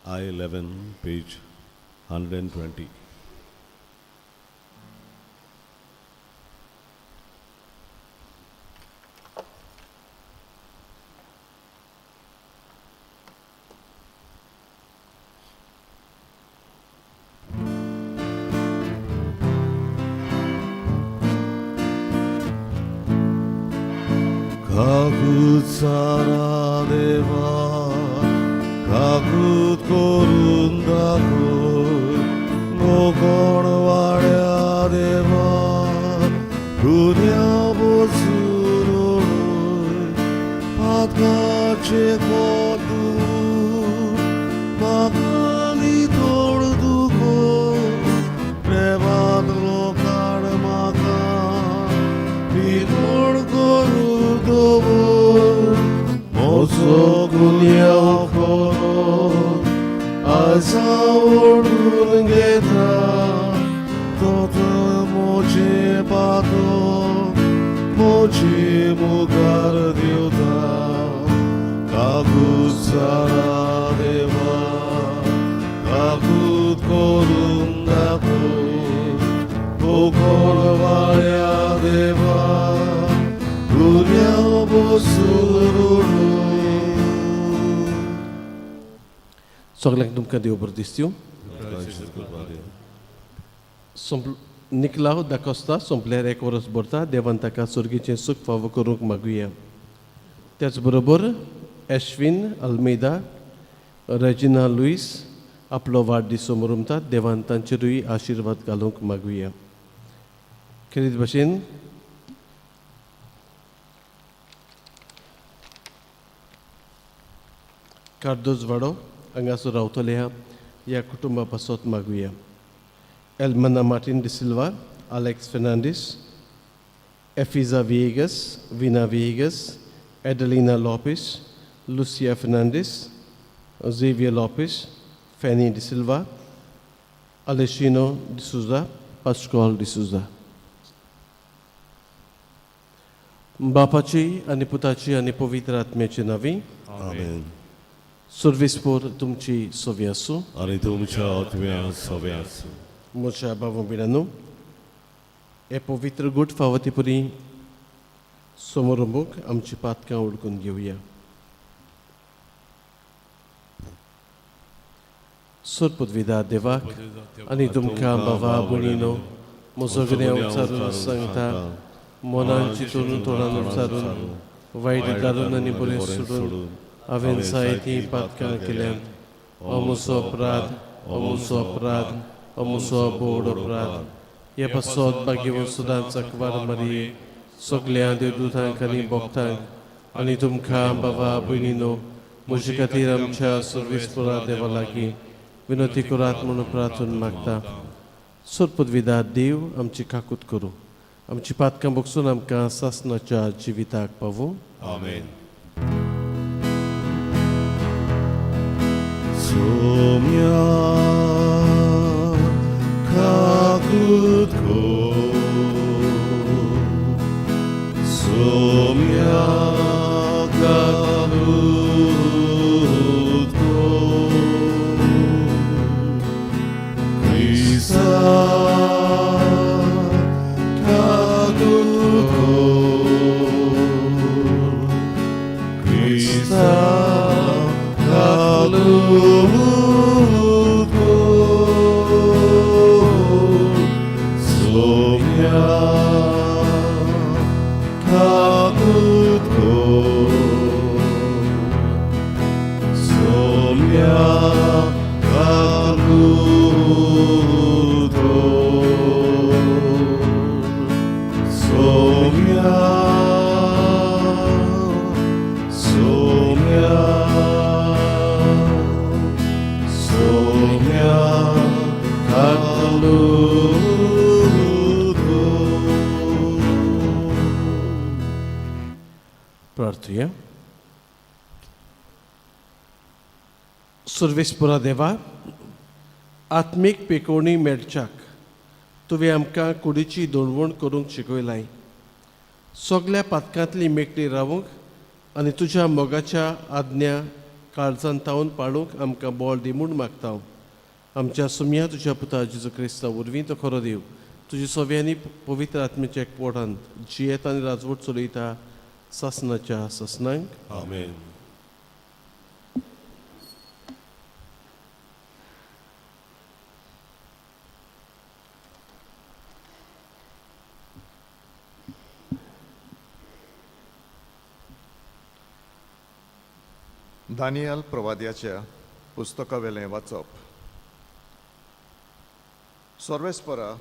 I-11, page 120. काकूत सारा देवा, काकूत करून दाखय, कोण वाड्या देवा, गुन्यांव बसून उडय, पातकाचे कोतू म्हाका नितळ दुखो, प्रेमांतलो काड म्हाका, नितळ करून दवर, म्हजो गुन्यांव खरो आयज ओडून घेता, तो म्हजे पातक म्हजे मुखार दिवता. काकूत सारा देवा, काकूत करून दाखय, कोण वाड्या देवा, गुन्यांव बसून उडय. सगळ्यांक तुमकां देव बरें दिसत्यो. निकलाव दाकोस्ता सोंपल्यार एक वरस भरता. देवान ताका सुर्गीचें सूख फावो करूंक मागुया. त्याच बरोबर एश्विन अल्मेदा, रेजिना लुईस आपलो वाडदीस समरमतात. देवान तांचेरूय आशिर्वाद घालूंक मागुया. खेरीत भशेन कार्दोज वाडो हांगासर रावतल्या ह्या कुटुंबा पासत मागुया. Elmina Martin D'Silva, Alex Fernandes, Efiza Viegas, Vina Viegas, Adelina Lopes, Lucia Fernandes, Xavier Lopes, Fanny D'Silva, Aleshino D'Souza, Pascual D'Souza. बापाची आनी पुताची आनी पवित्र आत्म्याची नांवी. आमेन. सर्वेस्पोर तुमची सोवी आसूं. आनी तुमच्या आत्म्या सवे आसूं. म्हज्या भाव भयणांनो, हे पवित्र गूट फावो ते परी समोरंबूक आमची पातकां उडकून घेवया. सोर पदवीदा देवाक आनी तुमकां बाबा भयणीनो म्हजो गुन्यांव उच्चारून सांगता. मनान चिंतून, तोंडान उच्चारून, वायट घालून आनी बरें सोडून हांवें जायतीं पातकां केल्यांत. हो म्हजो अपराध, हो म्हजो अपराध, हो म्हजो बोड अपराध. हे पासत भाग्यवंत सदांच अकवार मारये, सगल्या देवदूतांक आनी भक्तांक आनी तुमकां बाबा भयणीनो म्हजे खातीर आमच्या सर्वेस्पोरा देवा लागीं विनवती करात म्हणून प्रार्थना मागता. सोरपदविदा देव आमची काकूत करूं, आमची पातकां बगसून आमकां सासनाच्या जिविताक पावूं. आमेन. सोम्या, काकूत कर, सोम्या, काकूत कर, क्रिस्ता, काकूत कर, क्रिस्ता, काकूत कर, सोम्या, काकूत कर, सोम्या, काकूत कर, सोम्या, सोम्या, सोम्या, काकूत कर. प्रार्थुया. सर्वेस्पोरा देवा, आत्मीक पेकोवणी मेळच्याक तुवें आमकां कुडीची दळवण करूंक शिकयलाय. सगल्या पातकांतली मेकळी रावूंक आनी तुज्या मोगाच्या आज्ञा काळजान तावन पाळूंक आमकां बळ दी म्हूण मागता. आमच्या सुमया तुज्या पुता जेजू क्रिस्ता वरवीं तो खरो देव तुज्या सव्यांनी पवित्र आत्म्याच्या एकवटांत जियेत आनी राजवट चलयता सासनाच्या सासनांक. आमेन. दानियल प्रवाद्याच्या पुस्तकावेलें वाचप. सर्वेस्परा,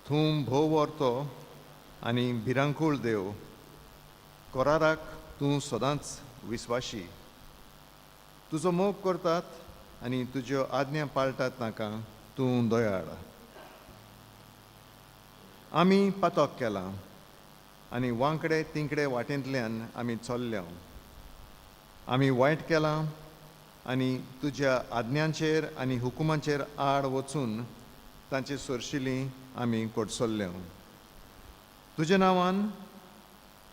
तूं भोव वर्तो आनी भिरांकूळ देव, कराराक तूं सदांच विस्वाशी. तुजो मोग करतात आनी तुज्यो आज्ञा पाळटात तांकां तूं दयाळ. आमी पातक केलां आनी वांकडे तिंकडे वाटेंतल्यान आमी चल्ल्या. आमी वायट केलां आनी तुज्या आज्ञांचेर आनी हुकुमांचेर आड वचून तांचे सरशिली आमी कोडसल्ल्या. तुज्या नांवान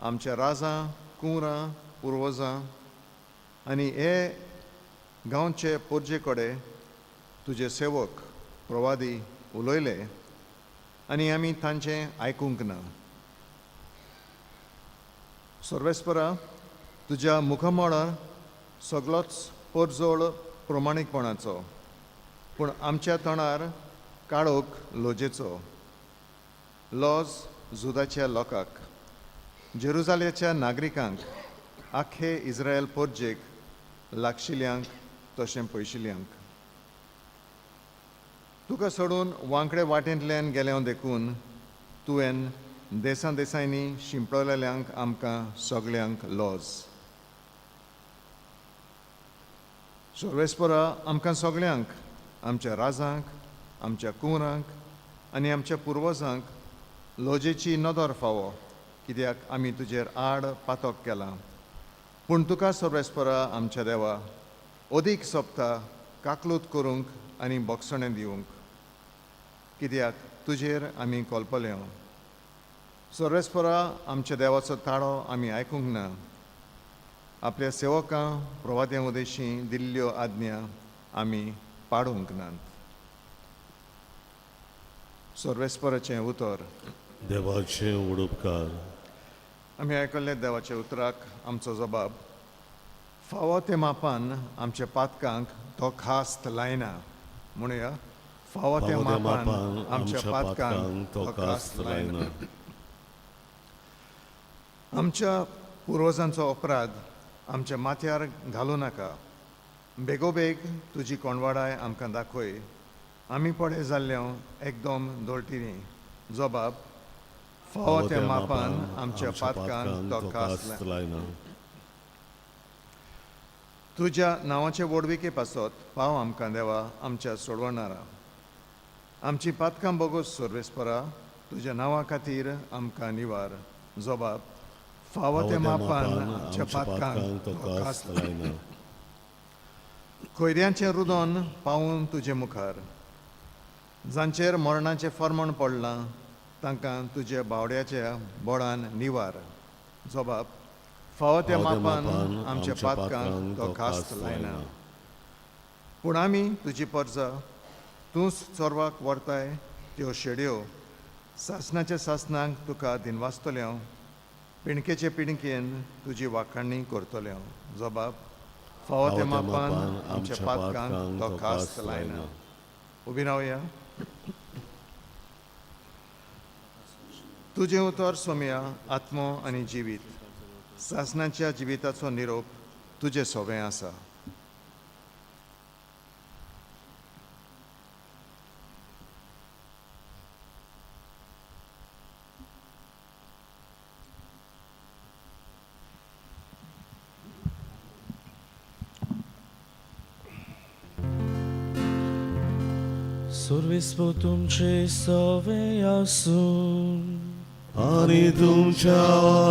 आमच्या राजां, कुंवरां, पुर्वजां आनी हे गांवचे पोरजे कडेन तुजे सेवक प्रवादी उलयले आनी आमी तांचें आयकूंक ना. सर्वेस्परा, तुज्या मुखामळार सगलोच परजोळ प्रमाणीकपणाचो, पूण आमच्या तोंडार काळोख लोजेचो. लॉज जुदाच्या लोकांक, जेरुजाल्याच्या नागरिकांक, आख्खे इस्रायल पोरजेक, लागशिल्यांक तशें पयशिल्यांक. तुका सोडून वांकडे वाटेंतल्यान गेल्या देखून तुवें देसां देसांनी शिंपडलेल्यांक आमकां सगल्यांक लॉज. सर्वेस्परा, आमकां सगल्यांक, आमच्या राजांक, आमच्या कुंवरांक आनी आमच्या पुर्वजांक लजेची नदर फावो, कित्याक आमी तुजेर आड पातक केलां. पूण तुका सर्वेस्परा आमच्या देवा अदीक सोबता काकलूत करूंक आनी बोगसणें दिवंक, कित्याक तुजेर आमी कोलपले. सर्वेस्परा, आमच्या देवाचो ताळो आमी आयकूंक ना. आपल्या सेवकां प्रवाद्यां उदेशी दिल्ल्यो आज्ञा आमी पाडूंक नात. सर्वेस्पराचें उतर. देवाचे उडपकार. आमी आयकल्ले देवाच्या उतराक आमचो जबाब. फावो ते मापान आमच्या पातकांक तो खास्त लायना. म्हणुया, फावो ते मापान आमच्या पातकांक तो खास्त लायना. आमच्या पुर्वजांचो अपराध आमच्या माथ्यार घालूं नाका. बेगोबेग तुजी कोणवाडाय आमकां दाखय. आमी पडे जाल्ले एकदम दोळटिनी. जबाब, फावो त्या मापान आमच्या पातकांक तो खास लायना. तुज्या नांवाचे व्हडविके पासत पाव आमकां देवा आमच्या सोडवणारा. आमची पातकां बोगस सर्वेस्परा, तुज्या नांवा खातीर आमकां निवार. जबाब, फावो त्या मापान आमच्या पातकांक तो खास लायना. खैद्यांचें रुदन पावून तुजे मुखार, जांचेर मरणाचें फर्मण पडलां तांकां तुज्या बावड्याच्या बोडान निवार. जबाब, फावो त्या मापान आमच्या पातकांक तो खास लायना. पूण आमी तुजी परजा, तूंच चोरवाक व्हरताय त्यो शेड्यो सासणाच्या सासणाक तुका दिनवासतले हांव, पिणकेचे पिणकेन तुजी वाखाणी करतले हांव. जबाब, फावो त्या मापान आमच्या पातकांक तो खास लायना. उबी रावया. तुजें उतर सोम्या आत्मो आनी जिवीत, सासणाच्या जिविताचो निरोप तुजें सोबें आसा. सर्वेस्पर तुमचे सवे आसूं. आनी तुमच्या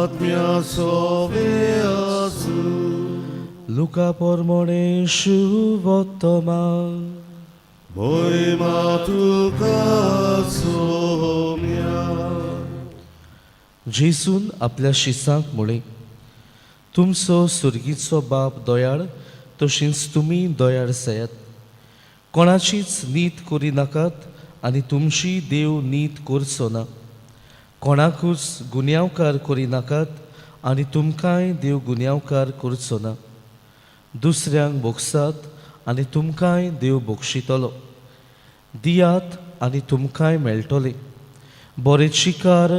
आत्म्या सोवे आसूं. लुका परमणे शुभोत्तमा. महिमा तुका सोम्या. जेसून आपल्या शिसांक म्हळें, तुमचो सुर्गीचो बाप दयाळ तशींच तुमी दयाळ जायात. कोणाचीच नीत करिनाकात आनी तुमची देव नीत करचो ना. कोणाकूच गुन्यांवकार करिनाकात आनी तुमकांय देव गुन्यांवकार करचो ना. दुसऱ्यांक भोगसात आनी तुमकांय देव बक्षितलो. दियात आनी तुमकांय मेळटलें. बरें चिकार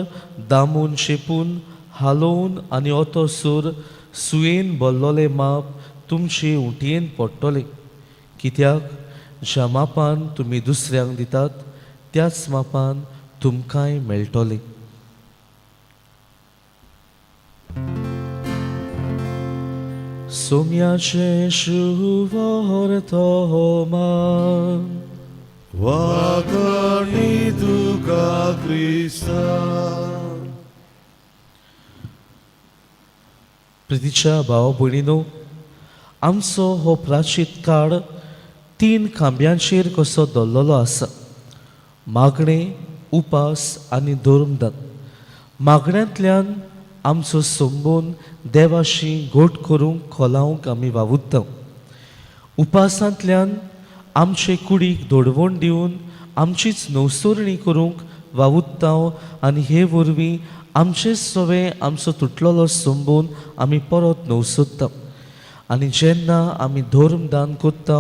दामून चेपून हालोवन आनी ओतोसर सुयेन भरलोलें माप तुमचे उंटयेन पडटलें. कित्याक ज्या मापान तुमी दुसऱ्यांक दितात त्याच मापान तुमकांय मेळटलें. सोम्याचें शुवर्तमान. वाकणी तुका क्रिस्ता. प्रितीच्या भाव भयणीनो, आमचो हो प्राचीत काळ 3 खांब्यांचेर कसो दवरलेलो आसा. मागणें, उपास आनी धर्मदान. मागण्यांतल्यान आमचो संबंद देवाशी घट करूंक खोलावंक आमी वावुरता. उपासांतल्यान आमचे कुडीक दडवण दिवन आमचीच नवसरणी करूंक वावुरता आनी हे वरवीं आमचे सवे आमचो तुटलेलो संबंद आमी परत नवसरता. आनी जेन्ना आमी धर्मदान करता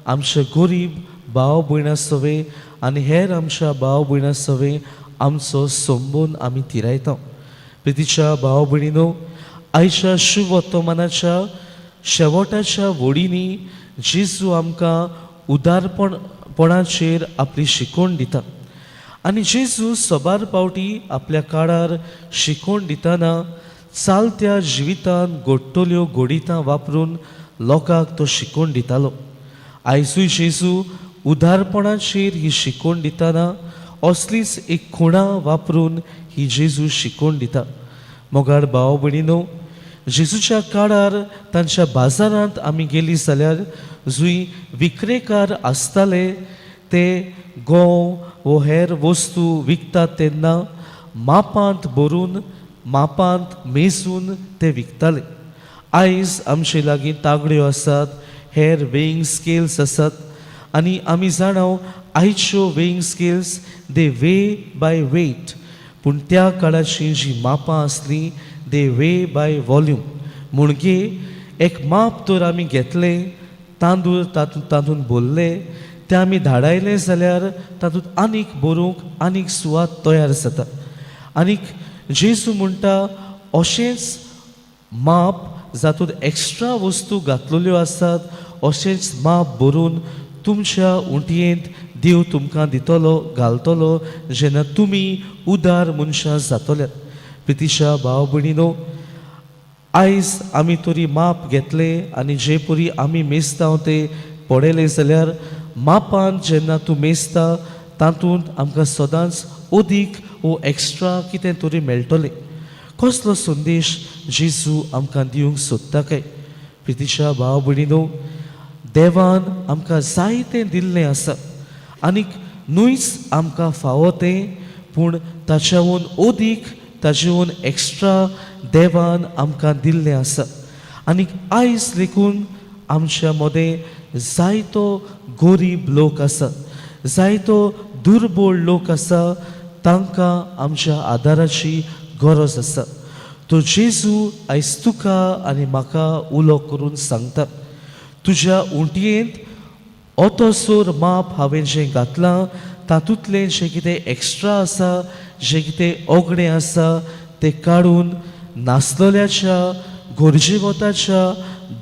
आमचे गरीब भाव भयणां सवे आनी हेर आमच्या भाव भयणां सवे आमचो संबंद आमी तिरायता. प्रितीच्या भाव भयणीनो, आयच्या शुभवर्तमानाच्या शेवटाच्या वडींनी जेजू आमकां उदारपणाचेर आपली शिकवण दिता. आनी जेजू सबार पावटी आपल्या काळार शिकवण दितना चालत्या जिवितान घडटल्यो घडितां वापरून लोकांक तो शिकवण दितालो. आयजूय जेजू उदारपणाचेर ही शिकवण दितना असलीच एक खुणा वापरून ही जेजू शिकवण दिता. मोगाळ भाव भयणीनो, जेजूच्या काळार तांच्या बाजारांत आमी गेली जाल्यार जंय विक्रेकार आसताले ते गंव वो हेर वस्तू विकतात तेन्ना मापांत भरून मापांत मेजून ते विकताले. आयज आमचे लागीं तागड्यो आसात, हेर वेइंग स्केल्स आसात आनी आमी जाणाव आयच्यो weighing scales they weigh by weight, पूण त्या काळाची जी मापां आसलीं दे वे बाय वॉल्यूम. म्हणजे एक माप तर आमी घेतलें, तांदूळ तातूंत भरले, ते आमी धाडायले जाल्यार तातूंत आनीक बरोवंक आनीक सुवात तयार जाता. आनीक जेजू म्हणटा अशेंच माप जातूंत एक्स्ट्रा वस्तू घातलेल्यो आसात अशेंच माप भरून तुमच्या उंटयेंत देव तुमकां दितलो घालतलो जेन्ना तुमी उदार मनशां जातल्यात. प्रितीच्या भाव भयणीनो, आयज आमी तरी माप घेतले आनी जे परी आमी मेजता ते पळयले जाल्यार मापान जेन्ना तूं मेजता तातूंत आमकां सदांच अदीक वो एक्स्ट्रा कितें तरी मेळटलें. कसलो संदेश जेजू आमकां दिवंक सोदता काय? प्रितीच्या भाव भयणीनो, देवान आमकां जायतें दिल्लें आसा आनीक न्हूच आमकां फावो तें, पूण ताच्याहून अदीक ताच्याहून एक्स्ट्रा देवान आमकां दिल्लें आसा. आनीक आयज लेगून आमच्या मदें जायतो गरीब लोक आसा, जायतो दुर्बळ लोक आसा, तांकां आमच्या आदाराची गरज आसा. तो जेजू आयज तुका आनी म्हाका उलो करून सांगता, तुज्या उंटयेंत ओतोसोर माप हांवें जें घातलां तातूंतलें जें कितें एक्स्ट्रा आसा, जें कितें ओगणें आसा तें काडून नासलेल्याच्या गरजेवताच्या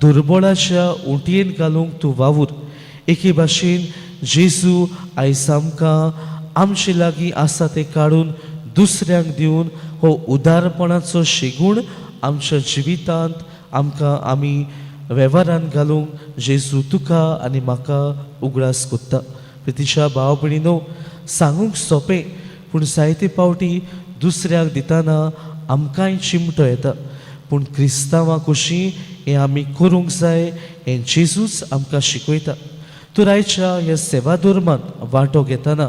दुर्बळाच्या उंटयेन घालूंक तूं वावूर. एके भाशेन जेजू आयज आमकां आमचे लागीं आसा तें काडून दुसऱ्यांक दिवन हो उदारपणाचो शेगूण आमच्या जिवितांत आमकां आमी वेव्हारान घालूंक जेजू तुका आनी म्हाका उगडास कोत्ता. प्रितीच्या भाव भयणीनो, सांगूंक सोंपें पूण जायते पावटी दुसऱ्याक दितना आमकांय चिमटो येता, पूण क्रिस्तांवां कशीं हें आमी करूंक जाय हें जेजूच आमकां शिकयता. तर आयच्या ह्या सेवा धर्मांत वांटो घेतना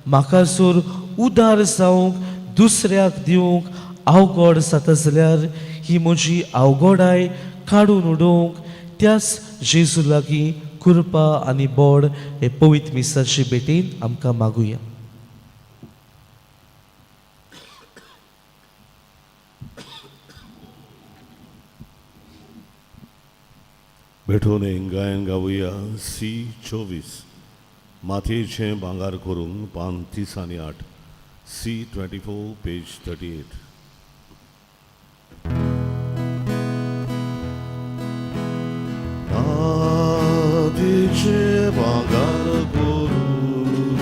म्हाका जर उदार जावंक दुसऱ्याक दिवंक अवघड जाता जाल्यार ही म्हजी अवघडाय काडून उडोवंक त्याच जेजू लागीं कृपा आनी बोड हे पवित्र मिसाचे भेटेन आमकां मागुया. भेटून गायन गावया सी 24 मातयेचें भांगर करूंक पान 30 आनी 8 सी 24 पेज 38. मातयेचें भांगर करूंक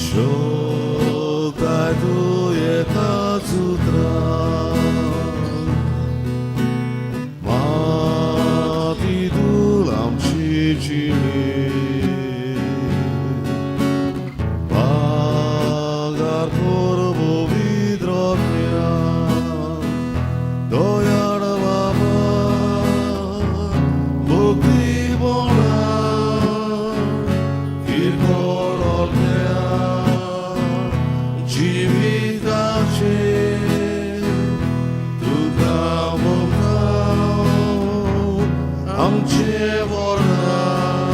शोकताय तूं एका सुत्रां माती धूळ आमची जिणी भांगर कोर पवित्र दयाळ बाबा मुक्ती बोला किरकोळ जिविताचे तुका मुखाव आमचे वरदान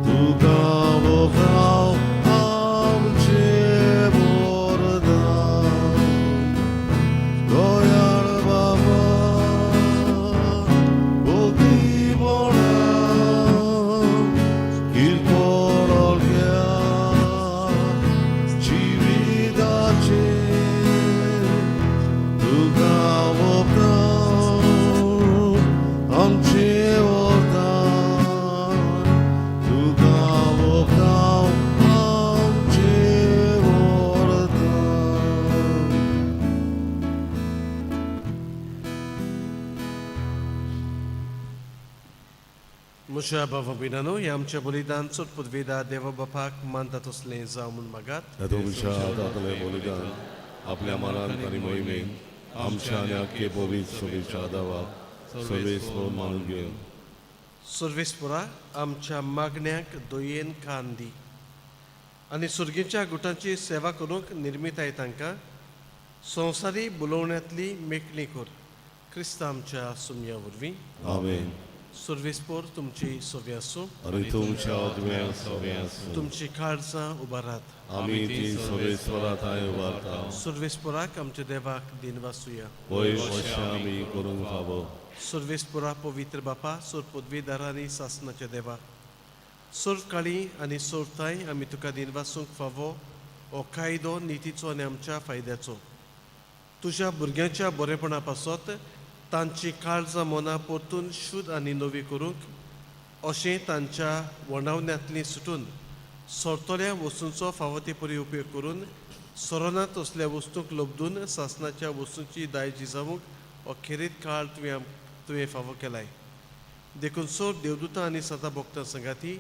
तुका मुखाव आमचे वरदान दयाळ बाबा भक्ती बोला किरकोळ जिविताचे तुका वपराव आमचे वरदान तुका वपराव आमचे वरदान. म्हज्या भावा भयणांनो, ह्या आमच्या बलिदान चड पदवेदा देवा बापाक मानता तसलें जावं म्हूण मागात. ह्या तुमच्या हातांतलें बलिदान आपल्या मनान आनी मोहिमेन आमच्या आनी आख्खे पवित्र सोबीच्या देवाक सर्वेस्पर मानून घेवन सर्वेस्परा आमच्या मागण्यांक दयेन कान दी आनी सुर्गेच्या गुटांची सेवा करूंक निर्मिताय तांकां संवसारी बोलोवण्यांतली मेकळी कर क्रिस्त आमच्या सुमया वरवीं. आमेन. सर्वेस्पर तुमची सोवी आसूं. आनी तुमच्या आत्म्या सोबे आसूं. तुमची काळजां उबारात. आमी ती सर्वेस्परा थांय उबारता. सर्वेस्पराक आमच्या देवाक दिनवासुया. वय अशें आमी करूंक फावो. सर्वेस्परा पवित्र बापा, सोर पदवीदार आनी सासनाच्या देवा, सर्व काळी आनी सर्वताय आमी तुका दिनवासूंक फावो हो कायदो नितीचो आनी आमच्या फायद्याचो. तुज्या भुरग्यांच्या बरेपणा पासत तांची काळजां मनां परतून शुद्ध आनी नवी करूंक अशें तांच्या वणावण्यांतलीं सुटून सोरतल्या वस्तूंचो फावो ते परी उपयोग करून सोरोना तसल्या वस्तूंक लब्दून सासनाच्या वस्तूंची दायजी जावंक हो खेरीत काळ तुवें फावो केलाय. देखून सोर देवदूतां आनी सदां भक्तां संगाती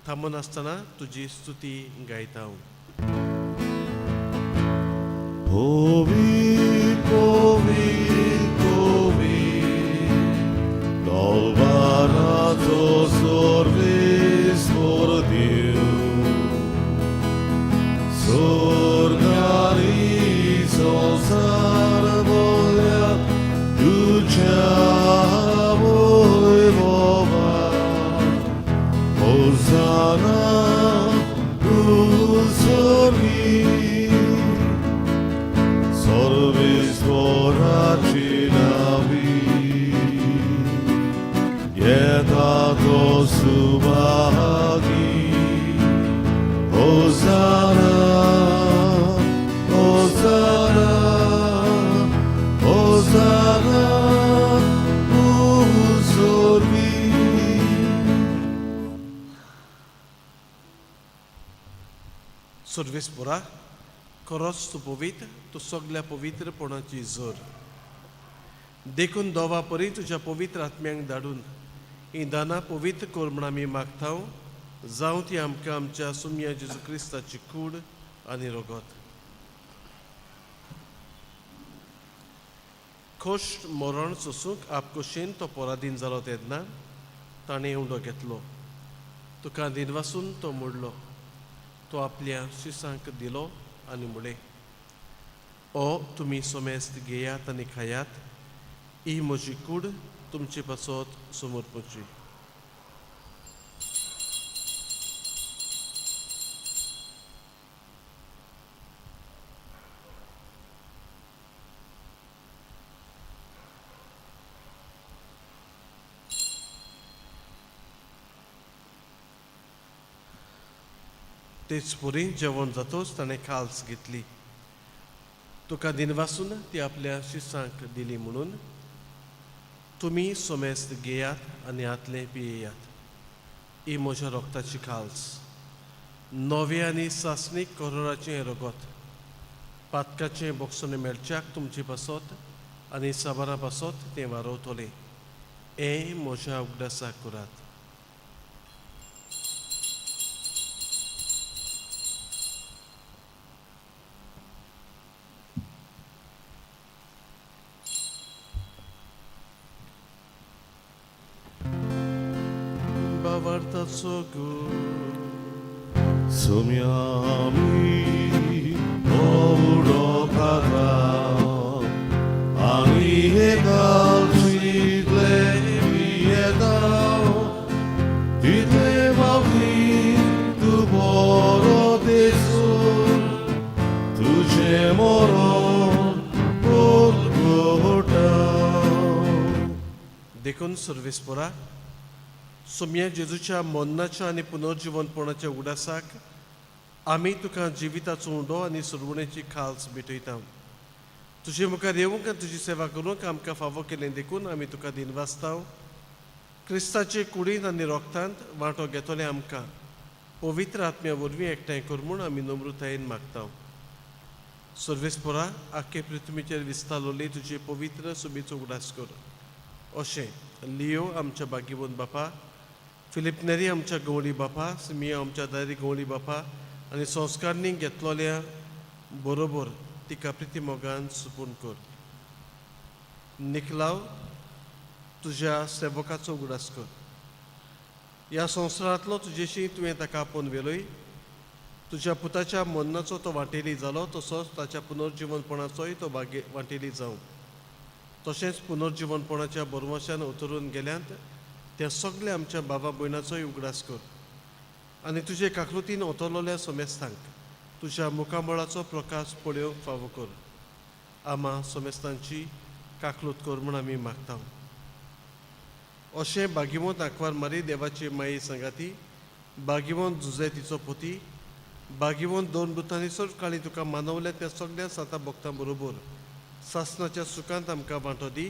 थांबनासतना तुजी स्तुती गायता हांव. Kovi, kovi, kovi, Dolvarato sorvis por Diu. Sorgari sonsar volea, Ducea voi vova. Hosanna, Usorgi. सर्वेश्वराची नावी येता तो सुभागी. होसाना होसाना होसाना उसोर्वी. सर्वेस्परा खरोच तूं पवित्र, तूं सगल्या पवित्रपणाची जोर. देखून दोवा परी तुज्या पवित्र आत्म्यांक धाडून हीं दानां पवित्र कर म्हूण आमी मागता, जावं ती आमकां आमच्या सुमया जेजू क्रिस्ताची कूड आनी रगत. खोश मरण सोसूंक आपकोशेन तो पराधीन जालो तेन्ना ताणें उंडो घेतलो, तुका दिनवासून तो मोडलो, तो आपल्या शिसांक दिलो आनी म्हणलें, ओ तुमी सोमेस्त घेयात आनी खायात, ही म्हजी कूड तुमचे पासत समर्पची. तेच पुरी जेवण जातोच ताणें खाल्स घेतली, तुका दिनवासून ती आपल्या शिसांक दिली म्हणून तुमी सोमेस्त घेयात आनी हातलें पियेयात. ही म्हज्या रोगताची खाल्स, नवे आनी सासणीक करोराचें रगत, पातकाचें बोगसणें मेळच्याक तुमचे पासत आनी साबारा पासत तें वारोवतलें. हें म्हज्या उगडासाक करात. बाबार्थाचो गूण सोम्यामी उडो खाता आनी हे कालशीतले पियेता तितले बाबती तूं बरो दिसून तुजें मरण उलगडटा. देखून सर्वेस्पोरा सोम्या जेजूच्या मरणाच्या आनी पुनर्जिवनपणाच्या उगडासाक आमी तुका जिविताचो उंडो आनी सुरवणेची खाल्स भेटयता. तुजे मुखार येवंक आनी तुजी सेवा करूंक आमकां फावो केलें देखून आमी तुका दिनवासता. क्रिस्ताचे कुडींत आनी रोगतांत वांटो घेतले आमकां पवित्र आत्म्या वरवीं एकठांय कर म्हूण आमी नम्रतायेन मागता. सर्वेस्पोरा आख्खे पृथ्वीचेर विस्तारलोली तुजे पवित्र सुबेचो उगडास कर. अशें लियो आमच्या बागीवन बापा, फिलीप नेरी आमच्या गवळी बापा, सिमियो आमच्या दारी गवळी बापा आनी संस्कारणी घेतलोल्या बरोबर तिका प्रिती मोगान सुपून कर. निकलाव तुज्या सेवकाचो उगडास कर. ह्या संवसारांतलो तुजेशी तुवें ताका आपोवन व्हेलोय. तुज्या पुताच्या मरणाचो तो वांटेली जालो तसोच ताच्या पुनर्जिवनपणाचोय तो भागे वांटेली जावं. तशेंच पुनर्जिवनपणाच्या बरवशान उतरून गेल्यांत त्या सगल्या आमच्या बाबा भयणाचोय उगडास कर आनी तुजे काकलुतीन ओतलोल्या सोमेस्तांक तुज्या मुखामळाचो प्रकाश पळोवंक फावो कर. आमा सोमेस्तांची काकलूत कर म्हूण आमी मागता. अशें बागिवंत आंकवार मारी देवाची माई सांगाती, बागिवंत जुजे तिचो पोती, बागिवंत दोन बुतांनी सर्व काळी तुका मानवल्या त्या सगल्या साता भक्तां बरोबर सासनाच्या सुखांत आमकां वांटो दी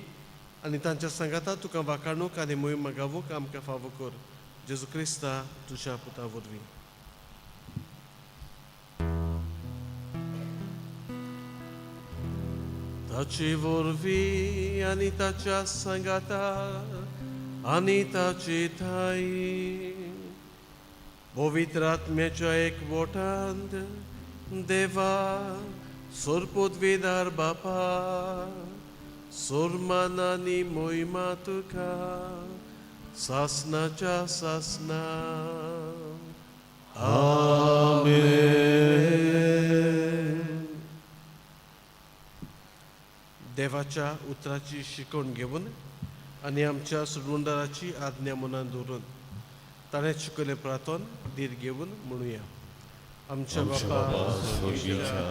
आनी तांच्या सांगाता तुका वाखाणूक आनी मोहीम मागावूंक आमकां फावो कर. जेजू क्रिस्ता तुज्या पुता वरवीं. ताचे वरवीं आनी ताच्या सांगाता आनी ताचे ठाई पवित्र आत्म्याच्या एक बोटांत देवा सोरपोदवेदार बापा सोरमान आनी मोहिमा तुका सासनाच्या सासना. आमेन. देवाच्या उतराची शिकवण घेवन आनी आमच्या सुरवंदाराची आज्ञा मनान दवरून ताणें शिकयलें प्रार्थन धीर घेवन म्हणुया. आमच्या आमच्या बापा बाबा स्वर्गीच्या,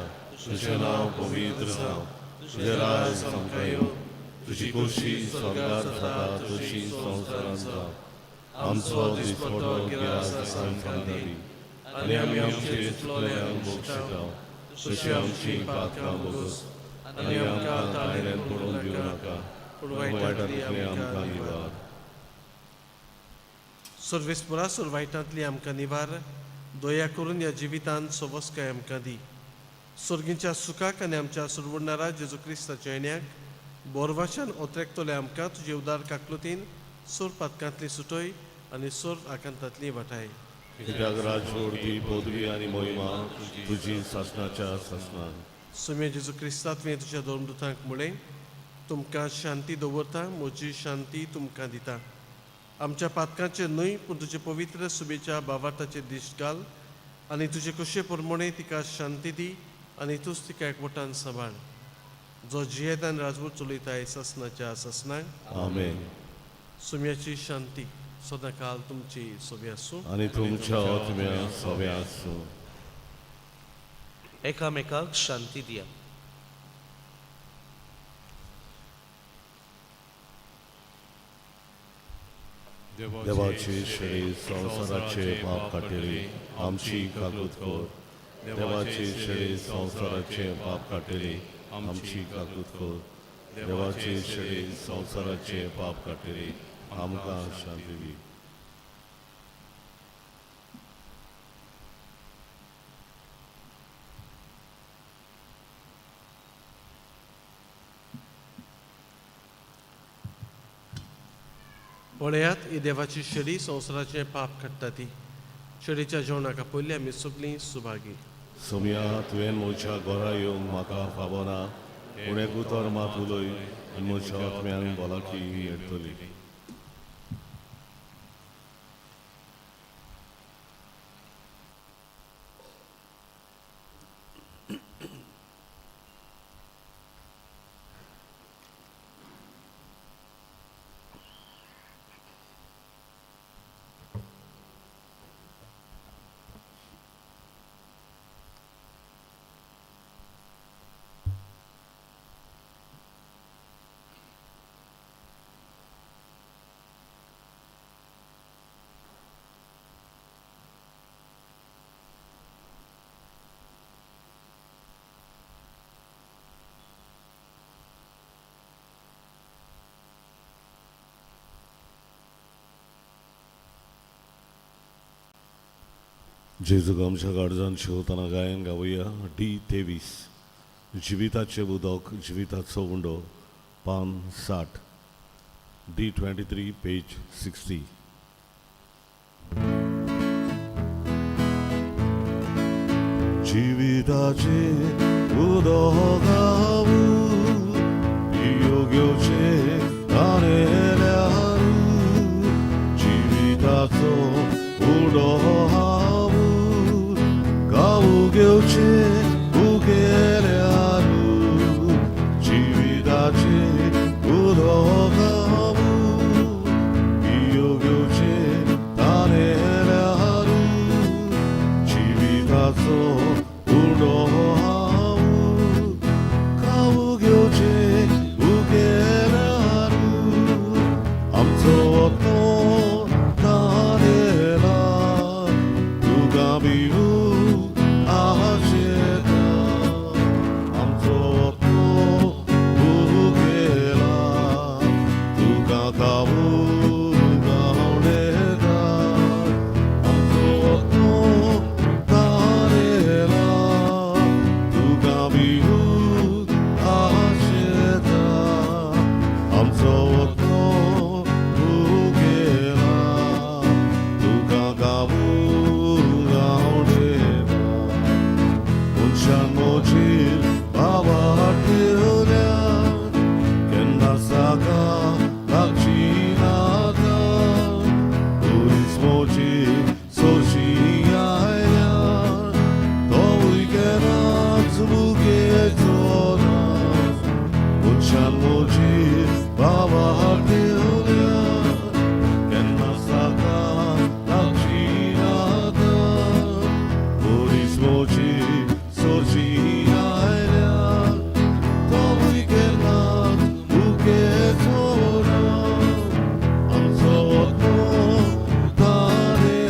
तुझें नांव पवित्र जावं, तुजें राज आमकां येवं, तुजी खोशी स्वर्गार जाता तशी संवसारांत जावं. आमचो दिसपटो गिरास आमकां दी आनी आमी आमचे चुकल्यांक बक्षिता तशी आमची पातकां बोगस आनी आमकां ताळ्यान पडून दिवं नाका, पूण वायटांतलें आमकां निवार. सर्वेस्परा सोर वायटांतली आमकां निवार, दया करून ह्या जिवितांत सवस्काय आमकां दी. सर्गींच्या सुखाक आनी आमच्या सुरवणारा जेजू क्रिस्ताच्या येण्याक बोरवाशान ओतरेकतले आमकां तुजे उदार काकलुतीन सोर पातकांतली सुटय आनी सोर आकांतांतली वाटाय. कित्याक राजवड दी पदवी आनी मोहिमा तुजी सासनाच्या सासनान. सोम्या जेजू क्रिस्ता तुवें तुज्या धर्मदूतांक म्हळें, तुमकां शांती दवरता, म्हजी शांती तुमकां दिता. आमच्या पातकांचेर न्हय पूण तुजे पवित्र सुबेच्या बावार्थाचेर दिश्ट घाल आनी तुजे कशे प्रमाणे तिका शांती दी आनी तूंच तिका एकवटान सांबाळ. जो जियेता आनी राजवट चलयता ससनाच्या ससनाक. आमेन. सुम्याची शांती सदांकाल तुमची सोबी आसूं. आनी तुमच्या आत्म्या सोबे आसूं. एकामेकाक शांती दिया. देवाचे शरीर संवसाराचे पाप काडटली आमची काकूत कर. देवाचे शरीर संवसाराचे पाप काडटली आमची काकूत कर. देवाचे शरीर संवसाराचे पाप काडटली आमकां शांती दी. पळयात, ही देवाची शेळी संवसाराचें पाप काडटा ती. शेळीच्या जेवणाक आपयल्ली आमी सगळीं सुभागी. सोम्या, तुवें म्हज्या घरा येवंक म्हाका फावना, पूण एक उतर मात उलय आनी म्हज्या आत्म्यान भलायकी मेळटली. जेजू आमच्या गार्जान शिवताना गायन गावया डी 23, जिविताचें उदक जिविताचो उंडो, पान 60, डी 23 पेज 60. जिविताचें उदक हांव पियो घेवचें ताणेल्यार, जिविताचो उंडो हांव गावू घेवचें उगेल्यार, जिविताचें उदक हांव पियो घेवचें ताणेल्यार, जिविताचो उंडो हांव गावू घेवचें उगेल्यार. आमचो वतो ताणेला तुका भिवू आशेता, आमचो वतो उगेला तुका खावू गावणेता, आमचो वतो ताणेला तुका भिवू आशेता, आमचो वतो उगेला तुका खावू गावणेता. मनशान म्हजेर बाबा ठेवल्या केन्ना साका लागची नाका, पुलीस म्हजेर सोरशी आयल्या तोवूय केन्नाच भुकेचो ना. मनशान म्हजेर बाबा ठेवल्या केन्ना साका लागची नाका, पुलीस म्हजेर सोरशी आयल्या तोवूय केन्नाच भुकेचो ना. आमचो वतो ताणेला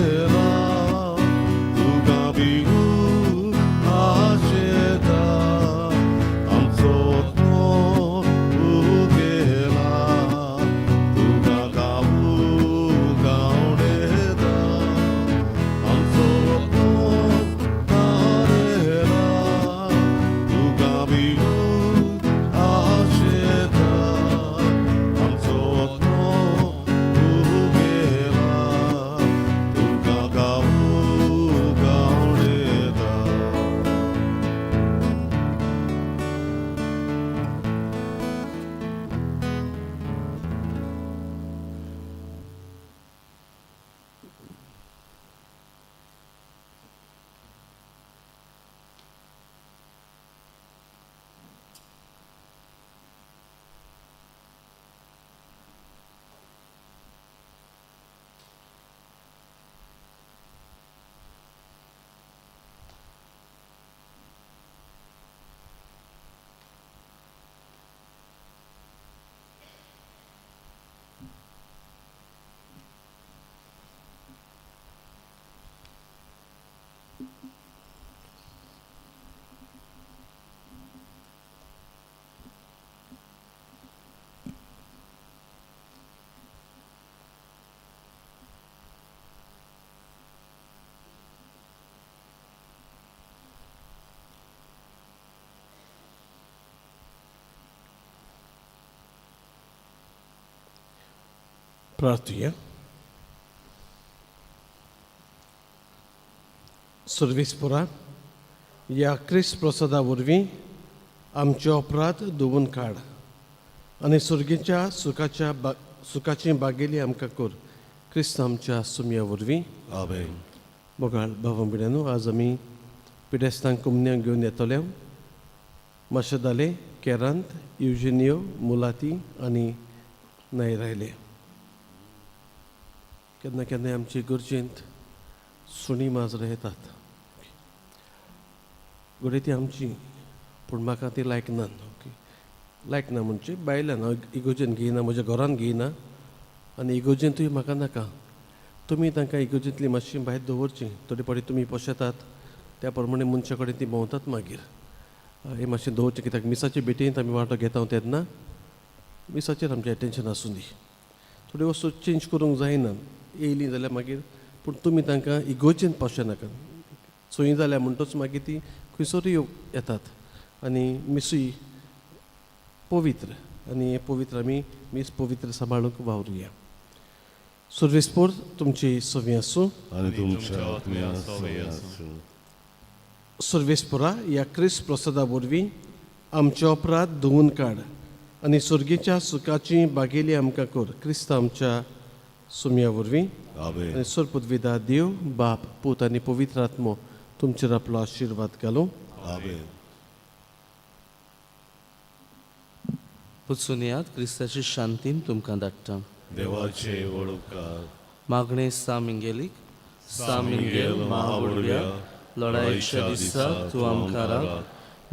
प्रार्थुया. सर्वेस्पोरा, ह्या क्रिस्त प्रसादा वरवीं आमचे अपराध धुवून काड आनी सर्गीच्या सुखाच्या सुखाची बागेली आमकां कर, क्रिस्त आमच्या सुमया वरवीं. आमेन. मोगाळ भाव भयणांनो, आज आमी पिडेस्तांक कुमन्यांक घेवन येतले. माशेदाले केरांत युजिनियो मुलाती आनी नायरायले. केन्ना केन्नाय आमचे गरजेंत सुणी माजरां येतात. घडये ती आमची, पूण म्हाका ती लायक ना. ओके, लायक ना म्हणजे बायलान हांव इगोजेन घेयना, म्हज्या घरान घेयना आनी इगोजेंतूय म्हाका नाका. तुमी तांकां इगोजेंतली मातशी भायर दवरची. थोडे फावटी तुमी पोशेतात त्या प्रमाणे मनशा कडेन ती भोंवतात. मागीर हें मातशें दवरचें, कित्याक मिसाचे भेटेंत आमी वांटो घेता तेन्ना मिसाचेर आमचें एटेन्शन आसूं दी. थोड्यो वस्तू चेंज करूंक जायना येयली जाल्यार मागीर, पूण तुमी तांकां इगोजेन पोशेनाका. सोयी जाल्या म्हणटच मागीर ती खंयसरूय येतात आनी मिसूय पवित्र आनी हें पवित्र आमी मीस पवित्र सांबाळूंक वावरुया. सर्वेस्पोर तुमची सवी आसूं आनी तुमच्या आत्म्या सवय आसूं. सर्वेस्पोरा, ह्या क्रिस्त प्रसादा वरवीं आमचे अपराध धुवून काड आनी सर्गीच्या सुखाची बागेली आमकां कर, क्रिस्त आमच्या सुमया वरवीं. आमेन. आनी सरपुदविदा देव बाप पूत आनी पवित्र आत्मो तुमचेर आपलो आशिर्वाद घालूं. आमेन. पुचून क्रिस्ताची शांतीन तुमकां धाडटा. देवाचे वळुपकार. मागणें सा मिंगेलीक. सा मिंगेल महाबुडव्या, लढायेच्या दिसा तूं आमकां राख.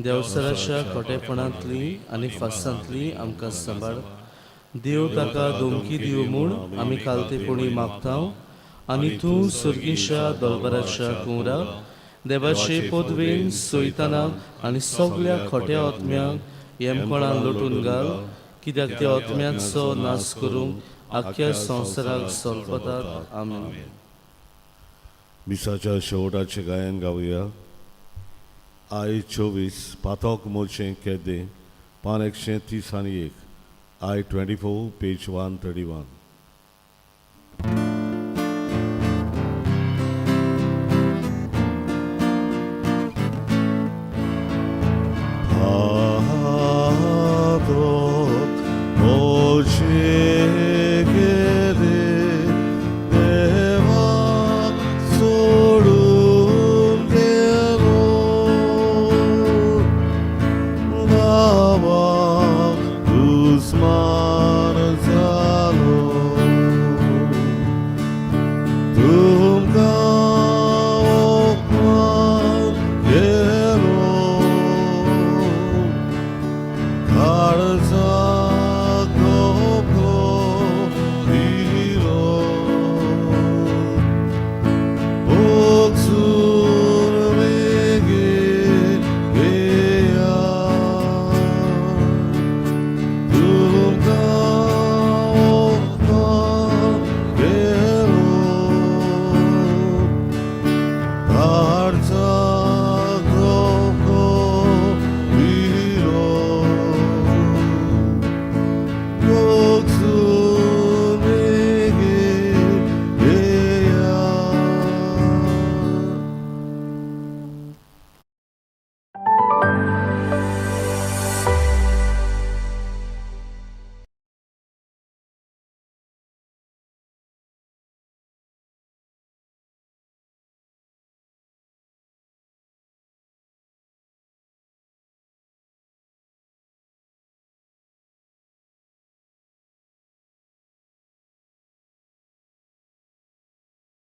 देवसराच्या खोटेपणांतली आनी फासांतली आमकां सांबाळ. देव ताका धमकी दिवं म्हूण आमी कालतेपणी मागता आनी तूं सर्गीच्या दलबराच्या कुंवरा देवाचे पदवेन सोयतानाक आनी सगल्या खोट्या आत्म्यांक येमकोणान लोटून घाल, कित्याक त्या आत्म्यांचो नाश करूंक आख्ख्या संवसाराक सोलपतात. आमेन. मिसाच्या शेवटाचें गायन गावया. I 24, पातोक मोचें केदें, पान 131, I 24, page 131.